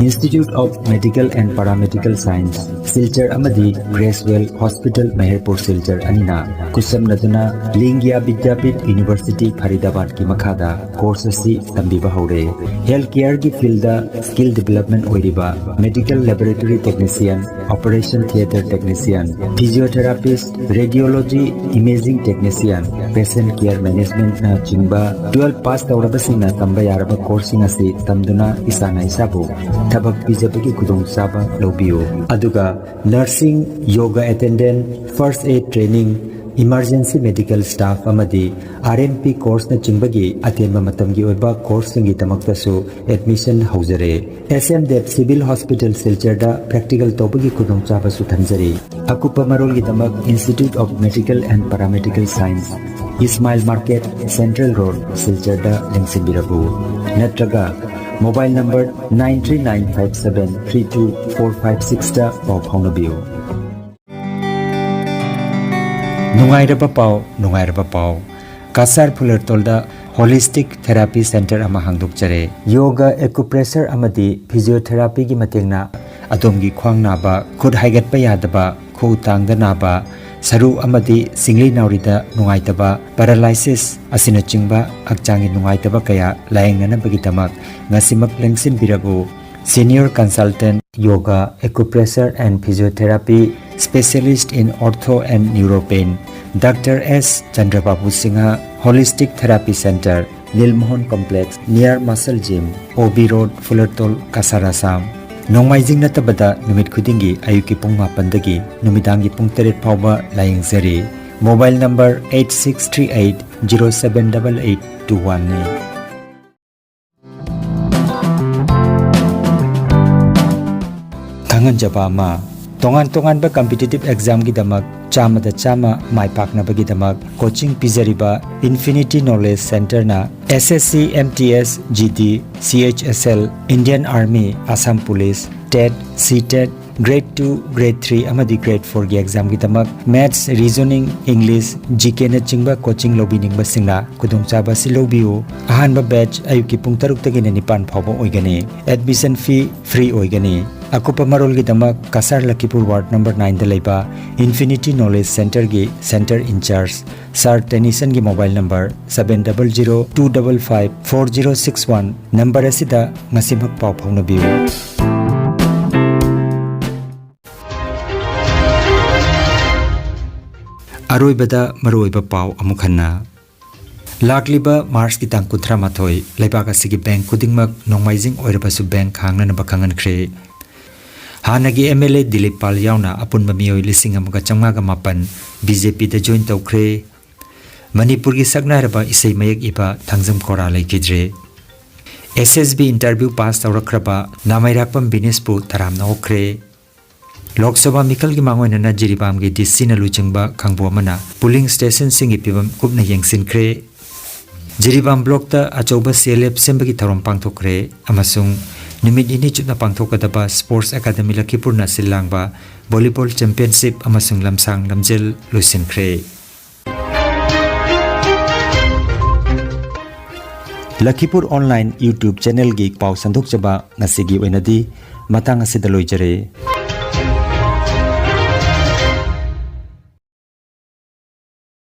Institute of Medical and Paramedical Science, Silchar ꯑꯃꯗꯤ ꯒ꯭ꯔꯦꯁꯋꯦꯜ ꯍꯣꯁꯄꯤꯇꯥꯜ ꯃꯦꯍꯔꯄꯨꯔ ꯁꯤꯜꯆꯔ ꯑꯅꯤꯅ ꯈꯨꯠꯁꯝꯅꯗꯨꯅ ꯂꯤꯡꯒ꯭ꯌꯥ ꯕꯤꯗ꯭ꯌꯥꯄꯤꯊ ꯌꯨꯅꯤꯚꯔꯁꯤꯇꯤ ꯐꯔꯤꯗꯥꯕꯥꯗꯀꯤ ꯃꯈꯥꯗ ꯀꯣꯔꯁ ꯑꯁꯤ ꯇꯝꯕꯤꯕ ꯍꯧꯔꯦ꯫ ꯍꯦꯜꯊ ꯀꯦꯌꯔꯒꯤ ꯐꯤꯜꯗ ꯁ꯭ꯀꯤꯜ ꯗꯤꯚꯦꯂꯞꯃꯦꯟꯠ ꯑꯣꯏꯔꯤꯕ medical laboratory technician, operation theatre technician, physiotherapist, radiology, imaging technician, patient care ꯃꯦꯅꯦꯖꯃꯦꯟꯠꯅꯆꯤꯡꯕ ꯇꯨꯋꯦꯜꯐ ꯄꯥꯁ ꯇꯧꯔꯕꯁꯤꯡꯅ ꯇꯝꯕ ꯌꯥꯔꯕ ꯀꯣꯔꯁꯁꯤꯡ ꯑꯁꯤ ꯇꯝꯗꯨꯅ ꯏꯁꯥꯅ ꯏꯁꯥꯕꯨ ꯊꯕꯛ ꯄꯤꯖꯕꯒꯤ ꯈꯨꯗꯣꯡꯆꯥꯕ ꯂꯧꯕꯤꯌꯨ꯫ ꯑꯗꯨꯒ ꯅꯔꯁꯤꯡ, ꯌꯣꯒꯥ ꯑꯦꯇꯦꯟꯗꯦꯟꯠ, ꯐꯥꯔꯁ꯭ꯠ ꯑꯦꯗ ꯇ꯭ꯔꯦꯅꯤꯡ, Emergency Medical Staff ꯑꯃꯗꯤ R M P courseꯅꯆꯤꯡꯕꯒꯤ ꯑꯇꯦꯟꯕ ꯃꯇꯝꯒꯤ ꯑꯣꯏꯕ courseꯁꯤꯡꯒꯤꯗꯃꯛꯇꯁꯨ admission ꯍꯧꯖꯔꯦ꯫ S M Dev Civil Hospital ꯁꯤꯜꯆꯔꯗ practical ꯇꯧꯕꯒꯤ ꯈꯨꯗꯣꯡꯆꯥꯕꯁꯨ ꯊꯝꯖꯔꯤ꯫ ꯑꯀꯨꯞꯄ ꯃꯔꯣꯜꯒꯤꯗꯃꯛ Institute of Medical and Paramedical Science, Ismail Market, Central Road, ꯁꯤꯜꯆꯔꯗ ꯂꯦꯡꯁꯤꯟꯕꯤꯔꯛꯎ꯫ ꯅꯠꯇ꯭ꯔꯒ mobile number nine three nine five seven three two four five sixꯇ ꯄꯥꯎ ꯐꯥꯎꯅꯕꯤꯌꯨ꯫ ꯅꯨꯡꯉꯥꯏꯔꯕ ꯄꯥꯎ, ꯅꯨꯡꯉꯥꯏꯔꯕ ꯄꯥꯎ꯫ ꯀꯁꯥꯔ ꯐꯨꯂꯔꯇꯣꯜꯗ Holistic Therapy Center ꯑꯃ ꯍꯥꯡꯗꯣꯛꯆꯔꯦ꯫ Yoga, acupressure ꯑꯃꯗꯤ physiotherapyꯒꯤ ꯃꯇꯦꯡꯅ ꯑꯗꯣꯝꯒꯤ ꯈ꯭ꯋꯥꯡ ꯅꯥꯕ, ꯈꯨꯠ ꯍꯥꯏꯒꯠꯄ ꯌꯥꯗꯕ, ꯈꯨꯎ ꯇꯥꯡꯗ ꯅꯥꯕ, ꯁꯔꯨ ꯑꯃꯗꯤ ꯁꯤꯡꯂꯤ ꯅꯥꯎꯔꯤꯗ ꯅꯨꯡꯉꯥꯏꯇꯕ, paralysis ꯑꯁꯤꯅꯆꯤꯡꯕ ꯍꯛꯆꯥꯡꯒꯤ ꯅꯨꯡꯉꯥꯏꯇꯕ ꯀꯌꯥ ꯂꯥꯌꯦꯡꯅꯅꯕꯒꯤꯗꯃꯛ ꯉꯁꯤꯃꯛ ꯂꯦꯡꯁꯤꯟꯕꯤꯔꯛꯎ꯫ Senior Consultant Yoga, Acupressure and Physiotherapy, Specialist in Ortho and Neuropain, Doctor S Chandrababu Singha, Holistic Therapy Center, Nilmohan Complex, near Muscle Gym, O B Road, Fulertol, Kasar, Assam. ꯅꯣꯡꯃꯥꯏꯖꯤꯡ ꯅꯠꯇꯕꯗ ꯅꯨꯃꯤꯠ ꯈꯨꯗꯤꯡꯒꯤ ꯑꯌꯨꯛꯀꯤ ꯄꯨꯡ ꯃꯥꯄꯟꯗꯒꯤ ꯅꯨꯃꯤꯗꯥꯡꯒꯤ ꯄꯨꯡ ꯇꯔꯦꯠ ꯐꯥꯎꯕ ꯂꯥꯌꯦꯡꯖꯔꯤ꯫ Mobile number eight six three eight zero seven double eight two one ꯅꯤ꯫ ꯈꯪꯍꯟꯖꯕ ꯑꯃ, ꯇꯣꯉꯥꯟ ꯇꯣꯉꯥꯟꯕ competitive examꯒꯤꯗꯃꯛ ꯆꯥꯝꯃꯗ ꯆꯥꯝꯃ ꯃꯥꯏ ꯄꯥꯛꯅꯕꯒꯤꯗꯃꯛ coaching ꯄꯤꯖꯔꯤꯕ Infinity Knowledge Centerꯅ S S C, M T S, G D, C H S L, Indian Army, Assam Police, TET, C TET, Grade two, Grade three ꯑꯃꯗꯤ Grade fourꯒꯤ examꯒꯤꯗꯃꯛ Maths, Reasoning, English, G Kꯅꯆꯤꯡꯕ coaching ꯂꯧꯕꯤꯅꯤꯡꯕꯁꯤꯡꯅ ꯈꯨꯗꯣꯡꯆꯥꯕ ꯑꯁꯤ ꯂꯧꯕꯤꯌꯨ꯫ ꯑꯍꯥꯟꯕ batch ꯑꯌꯨꯛꯀꯤ ꯄꯨꯡ ꯇꯔꯨꯛꯇꯒꯤꯅ ꯅꯤꯄꯥꯟ ꯐꯥꯎꯕ ꯑꯣꯏꯒꯅꯤ꯫ Admission fee free ꯑꯣꯏꯒꯅꯤ꯫ ꯑꯀꯨꯞꯄ ꯃꯔꯣꯜꯒꯤꯗꯃꯛ ꯀꯁꯥꯔ ꯂꯈꯤꯄꯨꯔ ward number nineꯗ ꯂꯩꯕ Infinity Knowledge Centerꯒꯤ center in-charge Sir Tenisonꯒꯤ mobile number seven double zero two double five four zero six one number ꯑꯁꯤꯗ ꯉꯁꯤꯃꯛ ꯄꯥꯎ ꯐꯥꯎꯅꯕꯤꯌꯨ꯫ ꯑꯔꯣꯏꯕꯗ ꯃꯔꯨꯑꯣꯏꯕ ꯄꯥꯎ ꯑꯃꯨꯛ ꯍꯟꯅ꯫ ꯂꯥꯛꯂꯤꯕ Marchꯀꯤ ꯇꯥꯡ ꯀꯨꯟꯊ꯭ꯔꯥ ꯃꯥꯊꯣꯏ ꯂꯩꯕꯥꯛ ꯑꯁꯤꯒꯤ bank ꯈꯨꯗꯤꯡꯃꯛ ꯅꯣꯡꯃꯥꯏꯖꯤꯡ ꯑꯣꯏꯔꯕꯁꯨ bank ꯍꯥꯡꯅꯅꯕ ꯈꯪꯍꯟꯈ꯭ꯔꯦ꯫ ꯍꯥꯟꯅꯒꯤ ꯑꯦꯝ ꯑꯦꯜ ꯑꯦ ꯗꯤꯂꯤꯞ ꯄꯥꯜ ꯌꯥꯎꯅ ꯑꯄꯨꯟꯕ ꯃꯤꯑꯣꯏ ꯂꯤꯁꯤꯡ ꯑꯃꯒ ꯆꯥꯝꯃꯉꯥꯒ ꯃꯥꯄꯟ ꯕꯤ ꯖꯦ ꯄꯤꯗ ꯖꯣꯏꯟ ꯇꯧꯈ꯭ꯔꯦ꯫ ꯃꯅꯤꯄꯨꯔꯒꯤ ꯁꯛꯅꯥꯏꯔꯕ ꯏꯁꯩ ꯃꯌꯦꯛ ꯏꯕ ꯊꯥꯡꯖꯝ ꯈꯣꯔꯥ ꯂꯩꯈꯤꯗ꯭ꯔꯦ꯫ ꯑꯦꯁ ꯑꯦꯁ ꯕꯤ ꯏꯟꯇꯔꯚ꯭ꯌꯨ ꯄꯥꯁ ꯇꯧꯔꯛꯈ꯭ꯔꯕ ꯅꯥꯃꯩꯔꯥꯛꯄꯝ ꯕꯤꯅꯦꯁꯄꯨ ꯇꯔꯥꯝꯅ ꯑꯣꯛꯈ꯭ꯔꯦ꯫ ꯂꯣꯛ ꯁꯚꯥ ꯃꯤꯈꯜꯒꯤ ꯃꯥꯡꯑꯣꯏꯅꯅ ꯖꯤꯔꯤꯕꯥꯝꯒꯤ ꯗꯤ ꯁꯤꯅ ꯂꯨꯆꯤꯡꯕ ꯀꯥꯡꯕꯨ ꯑꯃꯅ ꯄꯣꯂꯤꯡ ꯁ꯭ꯇꯦꯁꯟꯁꯤꯡꯒꯤ ꯐꯤꯕꯝ ꯀꯨꯞꯅ ꯌꯦꯡꯁꯤꯟꯈ꯭ꯔꯦ꯫ ꯖꯤꯔꯤꯕꯥꯝ ꯕ꯭ꯂꯣꯛꯇ ꯑꯆꯧꯕ ꯁꯤ ꯑꯦꯜ ꯑꯦꯐ ꯁꯦꯝꯕꯒꯤ ꯊꯧꯔꯝ ꯄꯥꯡꯊꯣꯛꯈ꯭ꯔꯦ ꯑꯃꯁꯨꯡ ꯅꯨꯃꯤꯠ ꯅꯤꯅꯤ ꯆꯨꯞꯅ ꯄꯥꯡꯊꯣꯛꯀꯗꯕ ꯁ꯭ꯄꯣꯔꯠꯁ ꯑꯦꯀꯥꯗꯃꯤ ꯂꯈꯤꯄꯨꯔꯅ ꯁꯤꯜ ꯂꯥꯡꯕ ꯚꯣꯂꯤꯕꯣꯜ ꯆꯦꯝꯄꯤꯌꯟꯁꯤꯞ ꯑꯃꯁꯨꯡ ꯂꯝꯁꯥꯡ ꯂꯝꯖꯦꯜ ꯂꯣꯏꯁꯤꯟꯈ꯭ꯔꯦ꯫ ꯂꯈꯤꯄꯨꯔ ꯑꯣꯟꯂꯥꯏꯟ YouTube ꯆꯦꯅꯦꯜꯒꯤ ꯄꯥꯎ ꯁꯟꯗꯣꯛꯆꯕ ꯉꯁꯤꯒꯤ ꯑꯣꯏꯅꯗꯤ ꯃꯇꯥꯡ ꯑꯁꯤꯗ ꯂꯣꯏꯖꯔꯦ꯫